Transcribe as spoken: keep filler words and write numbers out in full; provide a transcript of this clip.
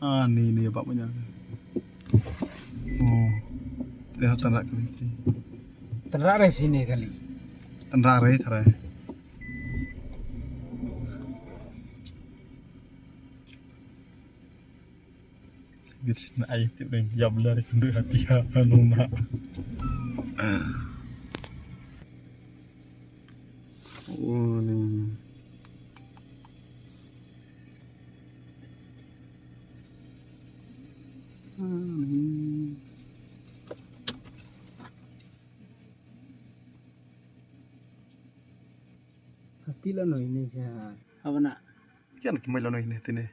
Ah, ni ni bap punya. Oh. Ternyata tak kali sih. Tynrah re sini kali. Tynrah re tare. Biar sini ai tip deh. Ya benar kundu hati ya anu nak. Oh ni. Ah, ni. Hati la noi ni sha. Abana. Kian ki mai la noi ni tine.